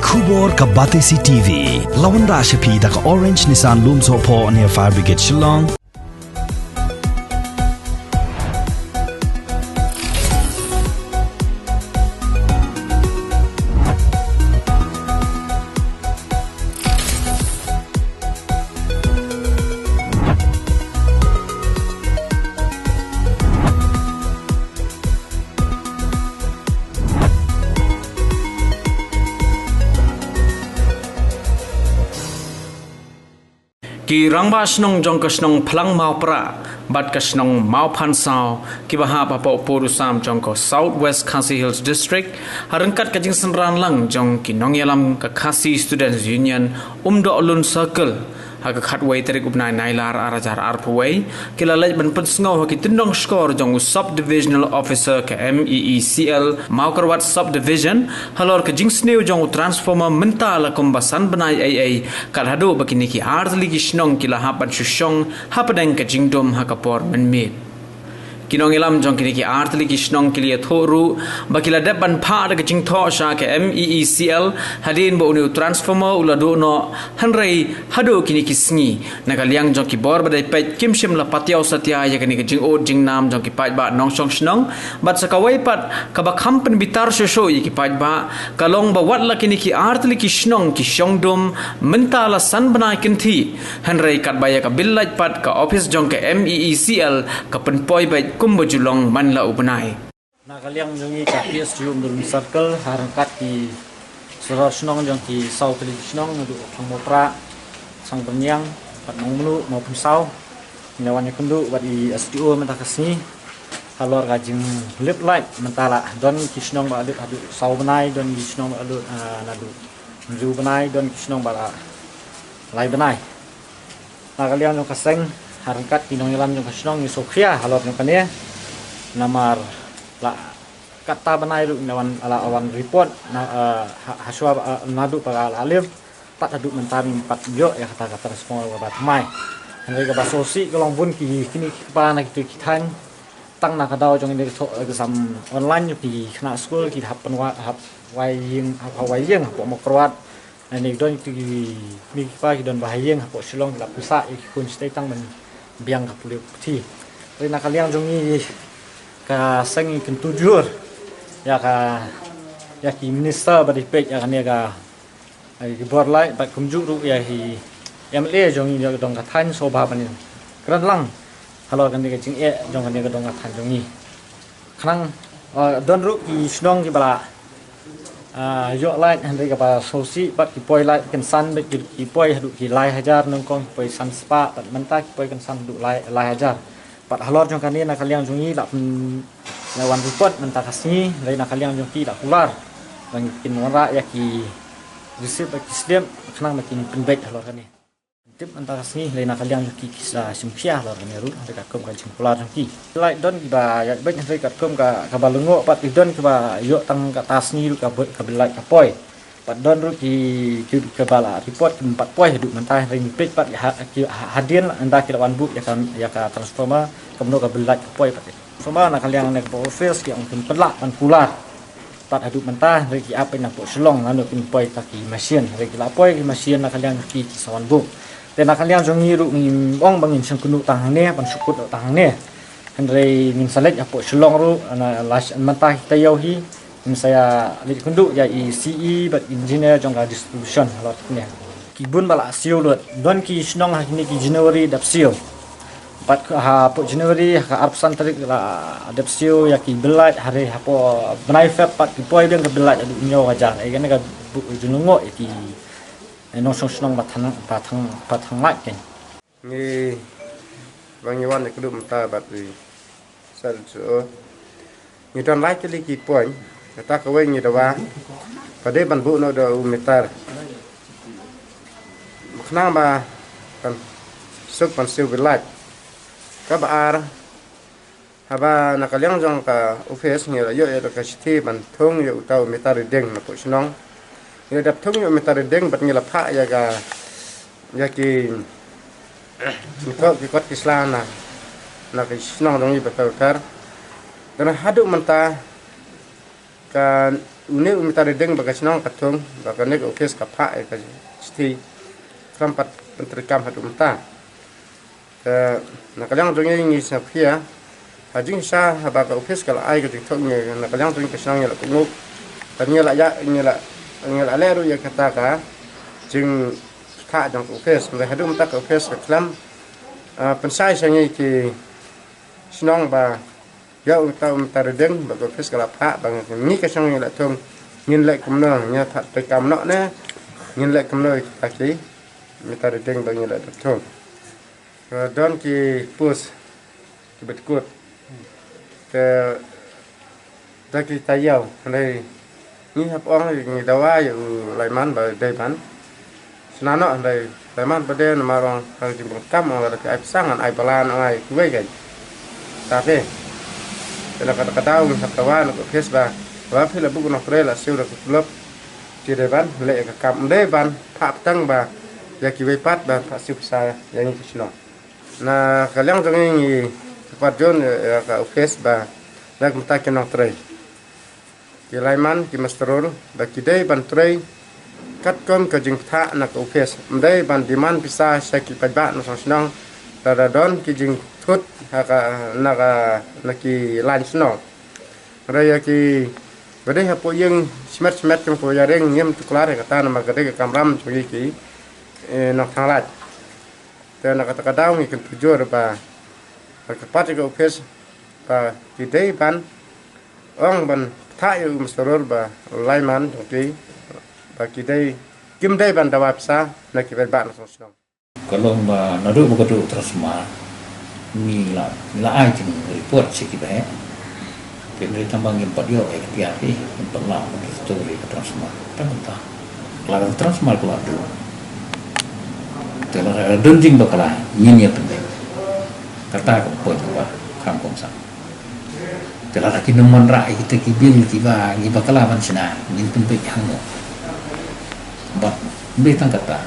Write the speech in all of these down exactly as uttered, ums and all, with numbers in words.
Khubor ka Batesi T V. La wanrah sha phi da ka Orange Nissan Lumsohphoh near Fire Brigade Shillong. Ki rangbah shnong jong ka shnong Phlang Mawpra bad ka shnong Mawphansaw kiba hap hapoh por u sam jong ka South West Khasi Hills District, ha ryngkat ka jingsynran lang jong ki nongïalam ka Khasi Students Union, Umdohlun Circle, ha ka khatwei tarik u bnai Nailar ar hajar arphew wei, ki la leit ban pynsngew ha ki tyndong shkor jong u Sub Divisional Officer ka M E E C L Mawkyrwat Sub Division halor ka jingsniew jong u transformer mynta la kumba san bnai ei ei, kat haduh ba kine ki artylli ki shnong ki la hap ban shu shong hapdeng ka jingdum ha ka por mynmiet. Ki nongïalam jong kine ki artylli ki shnong ki la ïathuh ruh ba ki la dep ban phah da ka jingthoh sha ka M E E C L hadien ba une u transformer u la duh noh, hynrei haduh kine ki sngi na ka liang jong ki bor ba dei peit kim shym la patiaw satia ïa kane ka jingud jingnam jong ki paidbah nongshong shnong. Bad sa kawei pat kaba kham pynbitar shuh shuh ïa ki paidbah ka long ba wat la kine ki artylli ki shnong ki shong dum mynta la san bnai kynthih, hynrei katba ïa ka bill light pat ka office jong ka M E E C L ka pynpoi beit kumba ju long man la u bnai. Na ka liang jong ngi ka P S G Umdohlun Circle ha ryngkat ki sawdong shnong jong ki saw tylli ki shnong naduh Phlang Mawpra, Sangpyniang, bad Nongmluh, Mawphansaw, ngi la wan ïakynduh bad i S D O mynta ka sngi halor ka jinglip light mynta la don ki shnong ba la lut haduh saw bnai, don ki shnong ba la lut, ah, naduh hynriew bnai, don ki shnong ba la lai bnai. Na ka liang jong ka seng ha ryngkat ki nongïalam jong ka shnong ngi sngewkhia halor jong kane, namar la katta bnai ruh ngi la wan, la wan report na, eh, ha, hashwa, eh, naduh ba la lip tad haduh mynta ngim pat ïoh ïa kata ka transformer kaba thymmai. Hynrei kaba sngewsih ka long bun ki kmie ki kpa na kito ki thaiñ, tang na ka daw jong kine ki thoh exam online, ki khynnah skul ki hap pynwai, hap wai ïing, hap wai ïing hapoh Mawkyrwat. Nangta don kito ki kmie ki kpa ki don ba ha ïing hapoh Shillong ki la pynsah ïa ki khun shatei tang ban biang ka pule puthi. Hynrei na ka liang jong ngi ka seng ngi kyntu jur ïa ka, ïa ki minister ba dei peit ïa kane ka, ïa ki bor light bad kumjuh ruh ïa ki M L A jong ngi ïa ka dong ka thaiñ sngewbha ban kren lang halor kane ka jingeh jong kane ka dong ka thaiñ jong ngi. Khnang, ah, don ruh ki shnong kiba la, ah, ïoh light, hynrei kaba sngewsih bad ki poi light kynsan bad ki, ki poi haduh ki lai hajar, nyngkong ki poi san spah bad mynta ki poi kynsan haduh lai, lai hajar. Bad halor jong kane na ka liang jong ngi la pyn, la wan report mynta ka sngi, hynrei na ka liang jong ki la kular ba kin wanrah ïa ki receipt bad ki slip khnang ba kin pynbeit halor kane. Tip mynta ka sngi, hynrei na ka liang jong ki ki sa sngewkhia halor kane ruh, hynrei katkum ka jingkular jong ki. Light don kiba ïaid beit, hynrei katkum ka, kaba lyngngoh pat ki don kiba ïoh tang kata sngi ruh ka beit, ka bill light ka poi. Pat don ruh ki, ki, kiba la report kim pat poi haduh mynta, hynrei ngi peit pat ha, ki, ha, hadien la, ynda ki la wan buh ïa ka, ïa ka transformer, kumno ka bill light ka poi pat. Transformer na ka liang ne ka office ki ong kim pat lah ban kular. Tad haduh mynta, hynrei ki ap beit napoh Shillong, lano kin poi ta ki machine, hynrei ki la poi ki machine na ka liang ki, ki sa wan buh. Te na ka liang jong ngi ruh ngim ong ba ngin shong kynduh tang hangne, ban shu kut tang hangne. Hynrei ngin sa leit hapoh Shillong ruh, na la sh-, mynta hi taïew hi, ngin sa ïa leit kynduh ïa i C E bad engineer jong ka distribution halor kane. Ki bun ba la siew lut, don ki shnong ha kine ki January dap siew. Bad hapoh January ha ka arphew san tarik la dep siew ïa ki bill light, hynrei hapoh bnai Feb pat ki poi biang ka bill light haduh hynñiew hajar. Ei kane ka buh jingngeit ïa ki, eh, nongshong shnong ba thang, ba thang, ba thang light kein. Ngi ba ngi wan ïa ka duh mynta bad i Sir Joe. Ngi don lai tylli ki point, kata kawei ngi dawa ba dei ban buh noh da u meter. Khnang ba kan suk ban siew bill light. Kaba ar, haba na ka liang jong ka office ngi la ïoh ïa ka shithi ban thung ïa uta u meter reading napoh shnong. Ngi la dep thung ïa u meter reading bad ngi la phah ïa ka ïa ki, ki kot, ki kot ki sla na, na ki shnong jong ngi bad ka, ka. Te na haduh mynta ka Une u meter reading ba ka shnong ka thung, ba kane ka office ka phah ïa ka shithi, khlem pat pyntreikam haduh mynta. Te na ka liang jong ngi ngi sngewkhia ha jingshisha haba ka office ka la ai ka jingthoh, ngi na ka liang jong ngi ka shnong ngi la kohnguh. Te ngi la ïa, ngi la, ngi la leh ruh ïa kata ka jingphah jong ka office. Hynrei haduh mynta ka office ka khlem, ah, pynshai sha ngi ki shnong ba ïa uta u meter reading ba ka office ka la phah, ba ngi ka shnong ngi la thung ngin leh kumno, ngi phah treikam noh ne ngin leh kumno ïa kita ki meter reading ba ngi la dep thung. Ka don ki post ki bit kut, te da ki taïew, hynrei ngi hap ong, ngi dawa ïa u Laiman ba dei ban shna noh, hynrei Laiman ba dei namar ong ha ka jingpyndonkam ong lada phi ai pisa ngan ai bylla, ngan ai kiwei kein. Te phi, te na kata ka daw ngi hap dawa na ka office ba, ba phi la buh nongtrei la siew da ka tulop, phi dei ban leh ïa ka kam, ym dei ban phah tang ba ïa kiwei pat, ban phah siew pisa ïa ngi ki shnong. Na ka liang jong ngi ngi kyrpad jur ïa ka office ba na ka bynta ki nongtrei, ki lineman, ki muster roll, ba ki dei ban trei katkum ka jingpynthah na ka office. Ym dei ban demand pisa sha ki paidbah nongshong shnong lada don ki jingthut ha ka, na ka, na ki line shnong. Hynrei ïa ki ba dei hapoh ïing shimet shimet jong ka Waïaring ngim tuklar ïa kata namar ka dei ka kamram jong ngi ki, eh, nongthanglait. Te na kata ka daw ngi kyntu jur ba, ba kyrpad ïa ka office ba ki dei ban ong ban thah ïa u muster roll bad u lineman jong ki, ba ki dei, kim dei ban dawa pisa na ki paidbah nongshong shnong. Ka long ba naduh ba ka duk transformer ngi la, ngi la ai jingreport sha ki baheh. Hynrei tang ba ngim pat ïoh ïa ka tiar hi, ngim pat lah ban restore ïa ka transformer. Tang mynta la ka transformer ka la duk. Te lada don jingbakla ngin ïa pynbeit. Kata ka point kaba kham kongsan. Te lada ki nang wanrah ïa kita ki bill kiba ngi bakla ban shna, ngin pynbeit hangne. Bad ym dei tang kata,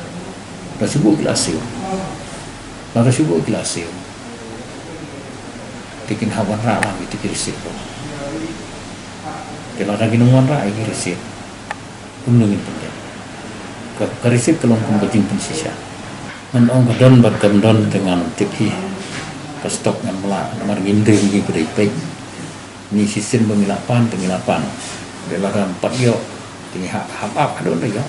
lada shu buh ki la siew, lada shu buh ki la siew, te kin hap wanrah lang ïa kita ki receipt ruh. Te lada ki nang wanrah ïa ki receipt, kumno ngin pynbeit? Ka, ka receipt ka long kum ka jingpynshisha. Ngan ong ka don bad kam don te ngam tip hi. Ka stock ngam lah, namar ngim dei ngi ba dei peit. Ngi shisien ba ngi la pan te ngi la pan. Te lada ym pat ïoh te ngi hap, hap ap haduh ynda ïoh.